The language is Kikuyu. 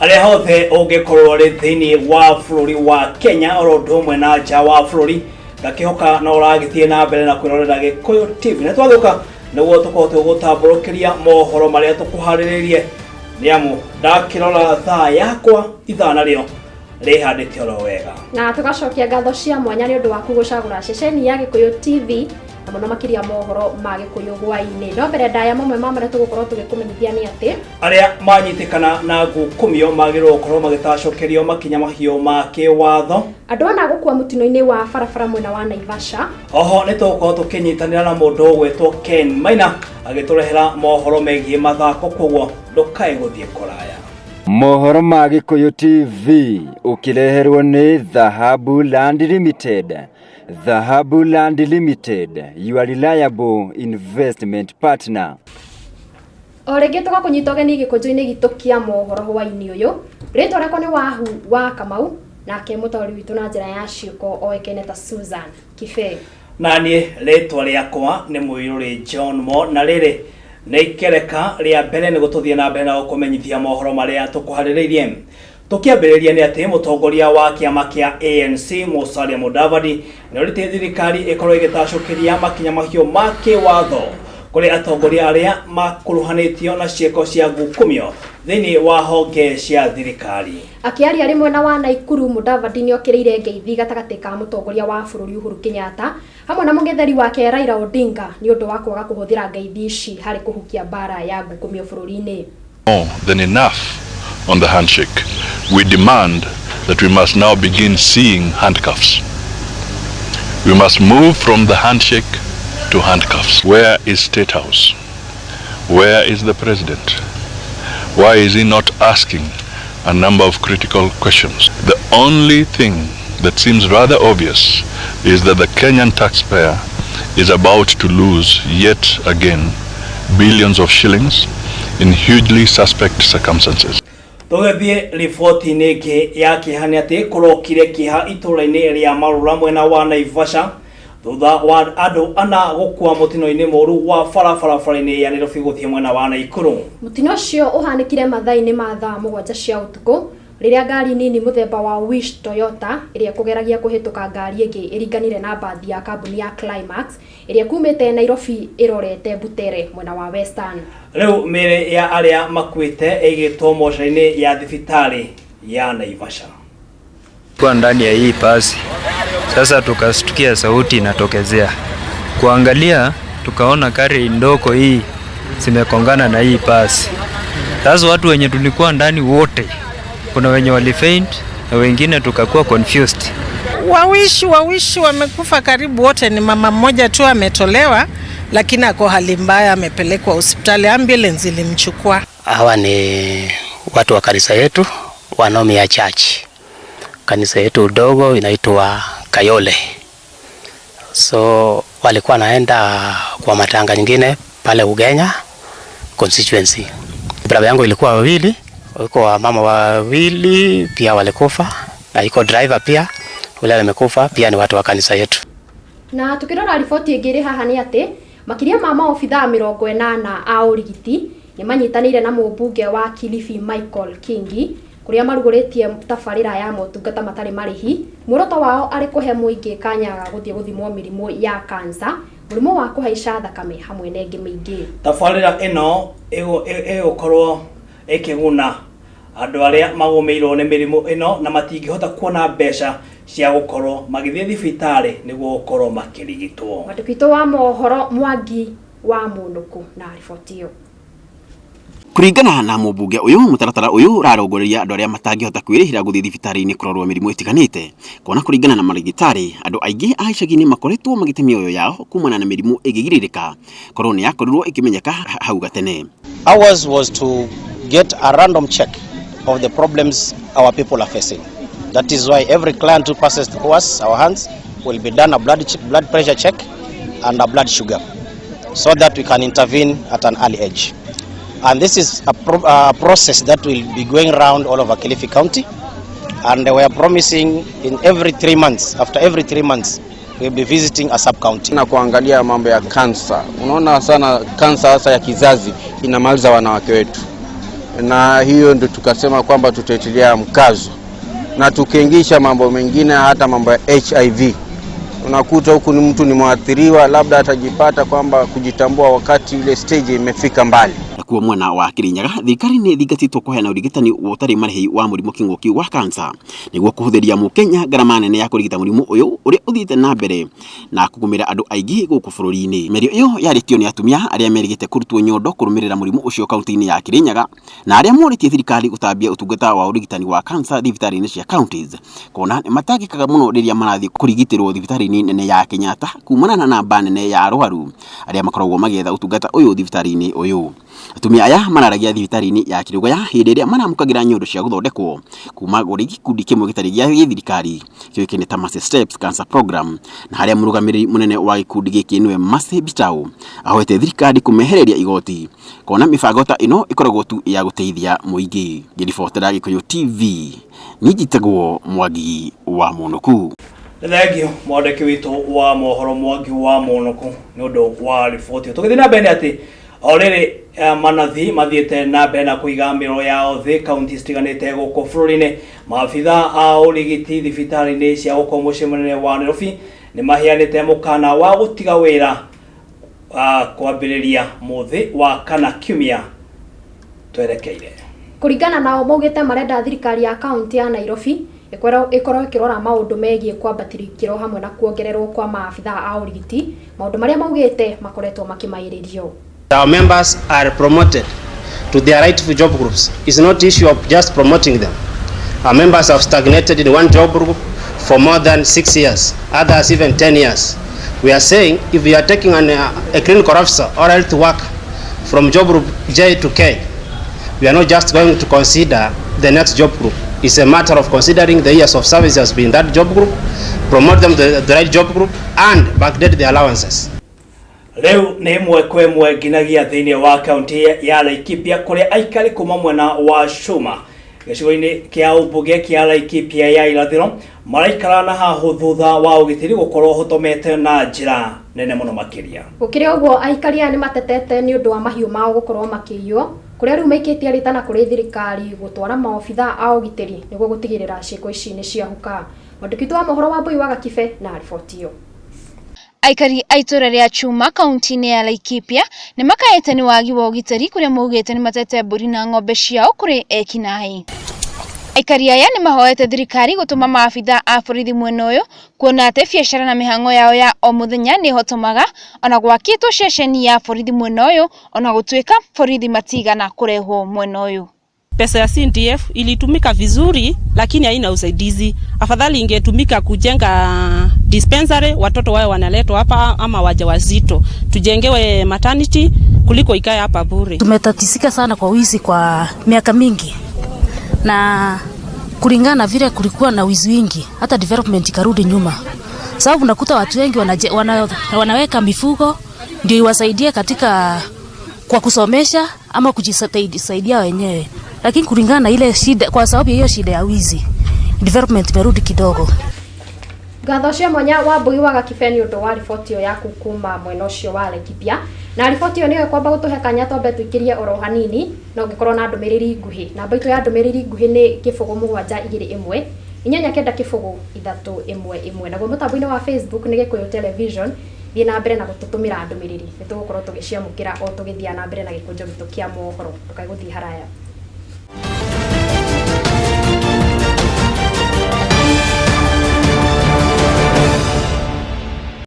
Harĩa hothe ũngĩkorwo ũrĩ thĩinĩ wa bũrũri wa Kenya oro ũndũ ũmwe na nja wa bũrũri, ngakĩhoka no ũragĩthiĩ na mbere na kwĩrorera Gĩkũyũ TV. Na twagĩũka nĩguo tũkorwo tũgũtambũrũkĩria mohoro marĩa tũkũharĩrĩirie, nĩ amu ndakĩrora thaa yakwa ithaa narĩo rĩhandĩte oro wega. Na tũgacokia ngatho cia mwanya nĩ ũndũ waku gũcagũra ceceni ya Gĩkũyũ TV na mũno makĩria mohoro ma Gĩkũyũ hwaĩ-inĩ. No mbere ndaya, mamwe ma marĩa tũgũkorwo tũgĩkũmenyithia nĩ atĩ arĩa manyitĩkana na ngukumio magĩrĩirwo gũkorwo magĩtacokerio makinya mahiũ ma kĩwatho. Andũ ana gũkua mũtino-inĩ wa barabara mwena wa Naivasha. Oho nĩ tũgũkorwo tũkĩnyitanĩra na mũndũ ũgwĩtwo Ken Maina agĩtũrehera mohoro megiĩ mathako, koguo ndũkae gũthiĩ kũraya. Mohoro ma Gĩkũyũ TV ũkĩreherwo nĩ Dhahabu Land Limited. Dhahabu Land Limited, your reliable investment partner. O rĩngĩ tũgakũnyita ũgeni gĩkũnjũ-inĩ gitũ kĩa mohoro hwaĩ-inĩ ũyũ. Rĩtwa rĩakwa nĩ Wahu wa Kamau, nake mũtaũri witũ na njĩra ya ciĩko oĩkaine ta Susan Kibe. Na niĩ rĩtwa rĩakwa nĩ Mũirũrĩ John Mo, na rĩrĩ nĩ ikereka rĩa mbere nĩguo tũthiĩ na mbere na gũkũmenyithia mohoro marĩa tũkũharĩrĩirie. Tũkĩambĩrĩria nĩ atĩ mũtongoria wa kĩama kĩa ANC Musalia Mudavadi nĩ orĩtie thirikari ĩkorwo ĩgĩtacũkĩria makinya mahiũ ma kĩwatho kũrĩ atongoria arĩa makuruhanĩtio na ciĩko cia ngukumio thĩinĩ wa honge cia thirikari. Akĩaria arĩ mwena wa Naikuru, Mudavadi nĩ okĩrĩire ngeithi gatagatĩ ka mũtongoria wa bũrũri Uhuru Kenyatta hamwe na mũng'etheri wake Raila Odinga nĩ ũndũ wa kwaga kũhũthĩra ngeithi ici harĩ kũhukia mbara ya ngukumio bũrũri-inĩ. More than enough on the handshake. We demand that we must now begin seeing handcuffs. We must move from the handshake to handcuffs. Where is State House? Where is the president? Why is he not asking a number of critical questions? The only thing that seems rather obvious is that the Kenyan taxpayer is about to lose yet again billions of shillings in hugely suspect circumstances. Tũgĩthiĩ riboti-inĩ ĩngĩ ya kĩeha nĩ atĩ kũrokire kĩeha itũũra-inĩ rĩa Marura mwena wa Naivasha thutha wa andũ ana gũkua mũtino-inĩ mũru wa barabara-inĩ ya Nairobi gũthiĩ mwena wa Naikuru. Mũtino ũcio ũhanĩkire mathaa-inĩ ma thaa 7 cia ũtukũ rĩrĩa ngari nini mũthemba wa Wish Toyota ĩrĩa ĩkũgeragia kũhĩtũka ngari ĩngĩ ĩringanire na mbathi ya kambuni ya Climax ĩrĩa kumĩte Nairobi ĩrorete Butere mwena wa Western. Rĩu mĩĩrĩ ya arĩa makuĩte ĩigĩtwo mocarĩ-inĩ ya thibitarĩ ya Naivasha. Kwa ndani ya hii basi. Sasa tukastukia sauti inatokezea, kuangalia tukaona gari ndogo hii zimekongana na hii basi. Sasa watu wenye tulikuwa ndani wote, kuna wenye walifaint na wengine tukakuwa confused. Wawishi wamekufa karibu wote, ni mama mmoja tu ametolewa, lakini ako hali mbaya, amepelekwa hospitali, ambulance ilimchukua. Hawa ni watu wa kanisa yetu wa Nomia Church. Kanisa yetu dogo inaitwa Kayole. So walikuwa naenda kwa matanga nyingine pale Ugenya constituency. Brother yangu ilikuwa wawili, iko wamama wawili pia walikufa, na iko driver pia ule amekufa pia ni watu wa kanisa yetu. Na tukirora riboti ĩngĩ ĩrĩ haha nĩ atĩ makĩria ma maobithaa 80 a ũrigiti nĩ manyitanĩire na mũmbunge wa Kilifi Michael Kingi kũrĩa marugũrĩtie tabarĩra ya motungata matarĩ marĩhi, muoroto wao arĩ kũhe mũingĩ kanya ga gũthiĩ gũthimwo mĩrimũ ya kansa, mũrimũ wa kũhaica thakame hamwe na ĩngĩ mĩingĩ. Tabarĩra ĩno ĩgũkorwo ĩkĩguna andũ arĩa magũmĩirwo nĩ mĩrimũ ĩno na matingĩhota kuona mbeca cia gũkorwo magĩthiĩ thibitarĩ nĩguo gũkorwo makĩrigitwo. Mwandĩki witũ wa mohoro Mwangi wa Mũnũkũ na riboti ĩyo. Kũringana na mũmbunge ũyũ, mũtaratara ũyũ ũrarongoreria andũ arĩa matangĩhota kwĩrĩhĩra gũthiĩ thibitarĩ-inĩ kũrorwo mĩrimũ ĩtiganĩte, kuona kũringana na marigĩtarĩ andũ aingĩ a icagi-inĩ makoretwo magĩte mĩoyo yao kumana na mĩrimũ ĩngĩgirĩrĩka korwo nĩ yakorirwo ĩkĩmenyeka hau gatene. Ours was to get a random check of the problems our people are facing. That is why every client who passes through us, our hands, will be done a blood pressure check and a blood sugar, so that we can intervene at an early age. And this is a process that will be going round all over Kilifi County. And we are promising in every 3 months, after every 3 months, we'll be visiting a sub-county. Na kuangalia mambo ya kansa. Unaona sana kansa hasa ya kizazi inamaliza wanawake wetu. Na hiyo ndio tukasema kwamba tutaitilia mkazo na tukiingisha mambo mengine, hata mambo ya HIV. Unakuta huku ni mtu ni mwathiriwa, labda atajipata kwamba kujitambua wakati ile stage imefika mbali. Nakuo mwena wa Kirinyaga, thirikari nĩ ĩthingatĩtwo kũheana ũrigitani ũtarĩ marĩhi wa mũrimũ kĩng'ũki wa kansa nĩguo kũhũthĩria mũkenya ngarama nene ya kũrigita mũrimũ ũyũ ũrĩa ũthiĩte na mbere na kũgũmĩra andũ aingĩ gũkũ bũrũri-inĩ. Mĩario ĩyo yarĩtio nĩ atumia arĩa merĩgĩte kũrutwo nyondo kũrũmĩrĩra mũrimũ ũcio kaunti-inĩ ya Kirinyaga, na arĩa morĩtie thirikari gũtambia ũtungata wa ũrigitani wa kansa thibitarĩ-inĩ cia counties, kuona nĩ matangĩkaga mũno rĩrĩa marathiĩ kũrigitĩrwo thibitarĩ-inĩ nene ya Kenyatta kumana na namba nene ya arwaru arĩa makoragwo magĩetha ũtungata ũyũ thibitarĩ-inĩ ũyũ. Atumia aya mararagia thibitarĩ-inĩ ya Kĩrũgũya hĩndĩ ĩrĩa maramũkagĩra nyondo cia gũthondekwo kuma kũrĩ gĩkundi kĩmwe gĩtarĩ gĩa gĩthirikari kĩũĩkaine ta Mercy Steps Cancer Program, na harĩa mũrũgamĩrĩri mũnene wa gĩkundi gĩkĩ nĩwe Mercy Bitau ahoete thirikari kũmehereria igoti kuona mĩbango ta ĩno ĩkoragwo tu ya gũteithia mũingĩ. Ngĩribotera Gĩkũyũ TV, niĩ njĩtagwo Mwangi wa Mũnũku. Thengio mwandĩki witũ wa mohoro Mwangi wa Mũnũkũ nĩ ũndũ wa riboti ĩyo. Tũgĩthiĩ na mbere nĩ atĩ o rĩrĩ manathi mathiĩte na mbere na kũiga mĩroro yao thĩ kaunti citiganĩte gũkũ bũrũri-inĩ. Maabitha a ũrigiti thibitarĩ-inĩ cia gũkũ mũciĩ mũnene wa Nairobi nĩ maheanĩte mũkana wa gũtiga wĩra kwambĩrĩria mũthĩ wa kana kiumia twerekeire. Kũringana nao, maugĩte marenda thirikari ya kaunti ya Nairobi ĩkorwo ĩkĩrora maũndũ megiĩ kwambatĩrio ikĩro hamwe na kuongererwo kwa maabitha a ũrigiti, maũndũ marĩa maugĩte makoretwo makĩmaĩrĩrio. Our members are promoted to their rightful job groups. It's not issue of just promoting them. Our members have stagnated in one job group for more than 6 years, others even 10 years. We are saying if you are taking a clinical officer or health worker from job group J to K, we are not just going to consider the next job group. It's a matter of considering the years of service has been in that job group, promote them to the right job group, and backdate the allowances. Rĩu nĩ ĩmwe kwa ĩmwe nginyagia thĩinĩ wa kaunti ya Laikipia, kũrĩa aikari kuma mwena wa Cuma gĩcigo-inĩ kĩa ũmbunge kĩa Laikipia ya irathĩro maraikara na hahũ thutha wa ũgitĩri gũkorwo ũhotomete na njĩra nene mũno makĩria. Gũkĩrĩ ũguo, aikari aya nĩ matetete nĩ ũndũ wa mahiũ mao gũkorwo makĩiywo, kũrĩa rĩu maikĩtie rĩtana kũrĩ thirikari gũtwara maobitha a ũgitĩri nĩguo gũtigĩrĩra ciĩko ici nĩ ciahuka. Mwandĩki witũ wa mohoro wa Mbui wa Gakibe na riboti ĩyo. Aikari a itũra rĩa Chuma kaunti-inĩ ya Laikipia nĩ makaĩte nĩ wagi wa ũgitĩri, kũrĩa maugĩte nĩ matete mbũri na ng'ombe ciao kũrĩ ekinaĩ. Aikari aya nĩ mahoete thirikari gũtũma maabitha a borithi mwena ũyũ, kuona atĩ biacara na mĩhang'o yao ya o mũthenya nĩ ĩhotomaga ona gwakĩtwo ceceni ya borithi mwena ũyũ, ona gũtuĩka borithi matigana kũrehwo mwena ũyũ. Pesa ya CDF ilitumika vizuri, lakini haina usaidizi. Afadhali ingetumika kujenga dispensary, watoto wao wanaletwa hapa ama wajawazito, tujengewe maternity kuliko ikae hapa bure. Tumetatizika sana kwa wizi kwa miaka mingi, na kulingana na vile kulikuwa na wizi wingi, hata development ikarudi nyuma, sababu unakuta watu wengi wanaweka mifugo ndio iwasaidie katika kwa kusomesha ama kujisaidia wenyewe, lakini kulingana na ile shida, kwa sababu ya hiyo shida ya wizi, development imerudi kidogo. Ngatho cia mwanya wa Mbui wa Gakibe nĩ ũndũ wa riboti ĩyo yaku kuma mwena ũcio wa Laikipia. Na riboti ĩyo nĩyo ĩkwamba gũtũhe kanya twambe tũikĩrie oro hanini, na ũngĩkorwo na ndũmĩrĩri nguhĩ, namba itũ ya ndũmĩrĩri nguhĩ nĩ 0721890311. Naguo mũtambo-inĩ wa Facebook nĩ Gĩkũyũ Television. Thiĩ na mbere na gũtũtũmĩra ndũmĩrĩri, nĩ tũgũkorwo tũgĩciamũkĩra o tũgĩthiĩ na mbere na gĩkũnjo gitũ kĩa mohoro. Ndũkae gũthiĩ haraya.